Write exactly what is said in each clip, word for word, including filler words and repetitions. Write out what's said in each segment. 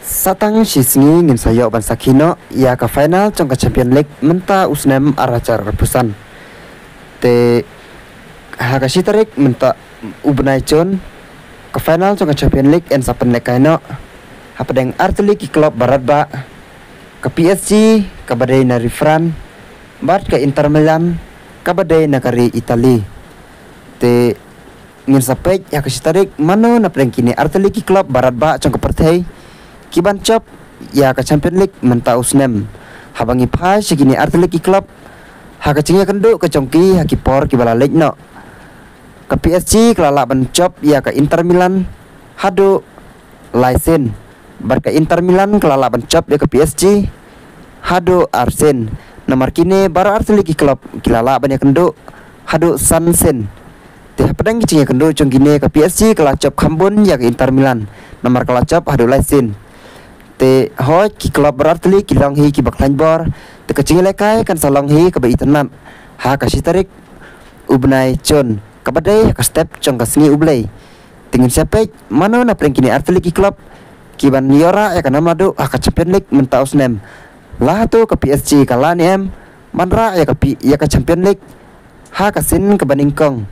Satang shi sngi ngin sa ïoh ban sakhi noh ïa ka final jong ka Champion League mynta u snem ar hajar arphew san. Te ha ka shi tarik mynta u bnai Jun, ka final jong ka Champion League yn sa pynlehkai noh hapdeng artylli ki club baroh ba, ka P S G kaba dei na ri France bad ka Inter Milan kaba dei na ka ri Italy. Te ngin sa peit ha ka shi tarik mano napdeng kine artylli ki club baroh ba jong ka pyrthei ki ban jop ïa ka Champion League mynta u snem. Haba ngi phai sha kine artylli ki club ha ka jingïakynduh ka jong ki ha ki por kiba la leit noh, ka P S G ka la lah ban jop ïa ka Inter Milan haduh lai sien, bad ka Inter Milan ka la lah ban jop ïa ka P S G haduh ar sien. Namar kine baroh artylli ki club ki la lah ban ïakynduh haduh san sien. Te hapdeng ki jingïakynduh jong kine ka P S G ka la jop kham bun ïa ka Inter Milan, namar ka la jop haduh lai sien. Te hooid, ki club baroh artylli ki long hi kiba khlaiñ bor. Te ka jingïalehkai kan sa long hi kaba itynnad ha ka shi tarik u bnai Jun kaba dei ha ka step jong ka Sngi U Blei. Te ngin sa peit mano napdeng kine artylli ki club ki ban ïoh rah ïa ka nam naduh ha ka Champion League mynta u snem. La hato ka P S G ka lah ne em ban rah ïa ka pi- ïa ka Champion League ha ka sien kaba nyngkong?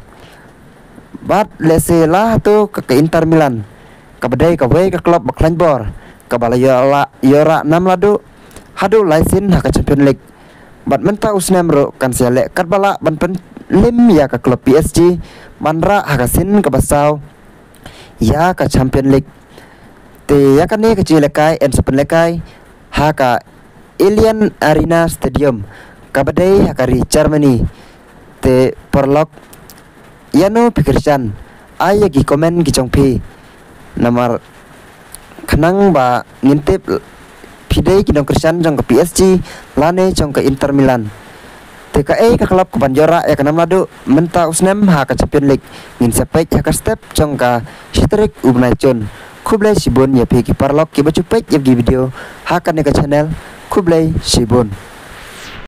Bad lehse la hato ka, ka Inter Milan kaba dei kawei ka club ba khlaiñ bor kaba la ïoh la- ïoh rah nam naduh haduh lai sien ha ka Champion League? Bad mynta u snem ruh kan sa ïaleh katba lah ban pynlem ïa ka club P S G ban rah ha ka sien kaba saw ïa ka Champion League. Te ïa kane ka jingïalehkai yn sa pynlehkai ha ka Allianz Arena Stadium kaba dei ha ka ri Germany. Te paralok, ïano phi kyrshan? Ai ïa ki comment ki jong phi. Namar khnang ba ngin tip phi dei ki nongkyrshan jong ka P S G lane jong ka Inter Milan. Te kaei ka club ka ban ïoh rah ïa ka nam naduh mynta u snem ha ka Champion League? Ngin sa peit ha ka step jong ka shi tarik u bnai Jun. Khublei shibun ïa phi ki paralok kiba ju peit ïa ki video ha kane ka channel. Khublei shibun.